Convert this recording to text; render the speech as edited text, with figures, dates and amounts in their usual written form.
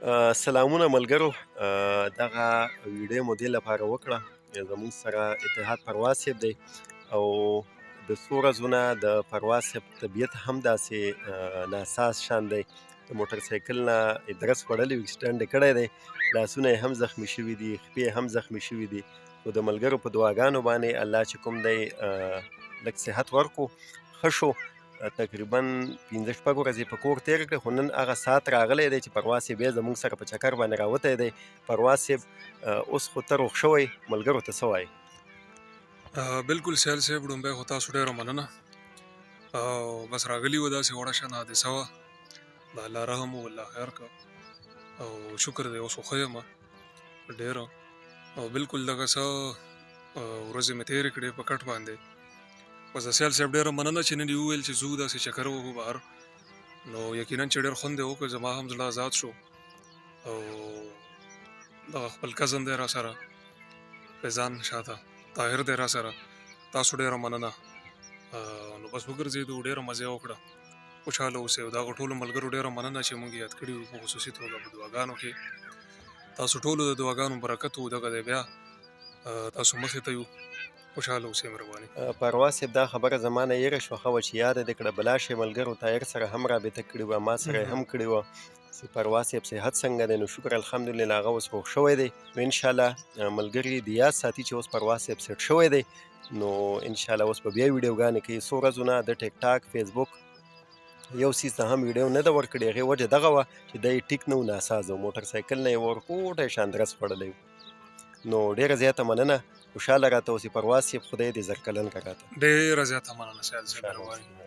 سلامونه ملګرو، دغه ویډیو مو دې لپاره وکړه، زموږ سره اتحاد پرواز صاحب دی او د څو ورځو نه د پرواز صاحب طبیعت هم داسې ناساز شان دی. د موټر سایکل نه یې درس خوړلی، اکسیډنټ یې کړی دی، لاسونه یې هم زخمي شوي دي، خپې یې هم زخمي شوي دي. خو د ملګرو په دعاګانو باندې الله چې کوم دی لږ صحت ورکو، ښه شو. تقریبا 5-6 ورځې په کور تېر کړې، خو نن هغه ساعت راغلی دی چې پرواز صاحب بیا زموږ سره په چکر باندې راوتی دی. پرواز صاحب، اوس خو ته روغ شوی، ملګرو ته څه وایې؟ بالکل سیال صاحب، ړومبی خو تاسو ډېره مننه. او بس راغلي و، داسې وړه شان حادثه وه، د الله رحم و، الله خیر کا او شکر دی اوس خو ښه یم ډېره. او بالکل دغه څه ورځې مې تېرې کړې په کټ باندې. بس د سیال صاحب ډېره مننه چې نن یې وویل چې ځو داسې چکر وهو بهر، نو یقینا چې ډېر خوند یې وکړ، زما هم زړه ازاد شو. او دغه خپل کزن دی را سره، فیضان شاته طاهر دی را سره، تاسو ډېره مننه. نو بس وګرځېدو، ډېره مزه یې وکړه. خوشحاله اوسئ. او د هغو ټولو ملګرو ډېره مننه چې موږ یاد کړي وو، په خصوصي توګه په دعاګانو کې. تاسو ټولو د دعاګانو برکت و، دغه دی بیا تاسو مخې ته یو. خوشحاله اوسئ، مهرباني. پرواز صاحب، دا خبره زما نه هېره شوه، ښه وه چې یاده دې کړه. بلا شی ملګرو طاهر سره هم رابطه کړې وه، ما سره یې هم کړې وه چې پرواز صاحب صحت څنګه دی. نو شکر الحمدلله هغه اوس روغ شوی دی. نو انشاءالله ملګري دې یاد ساتي چې اوس پرواز صاحب سیټ شوی دی. نو انشاءالله اوس به بیا ویډیوګانې کوي. څو ورځو نه د ټیک ټاک، فیسبوک یو څیز ته هم ویډیو نه ده ورکړې، هغې وجه دغه وه چې دی ټیک نه و، ناساز و، موټر سایکل نه یې ورکوټی شان درس خوړلی و. نو ډېره زیاته مننه، خوشحاله راته اوسې پرواز صاحب، خدای دې زرکلن کړه راته. ډېره زیاته مننه سیال صاحب، خوشحاله مهرباني. اوسې.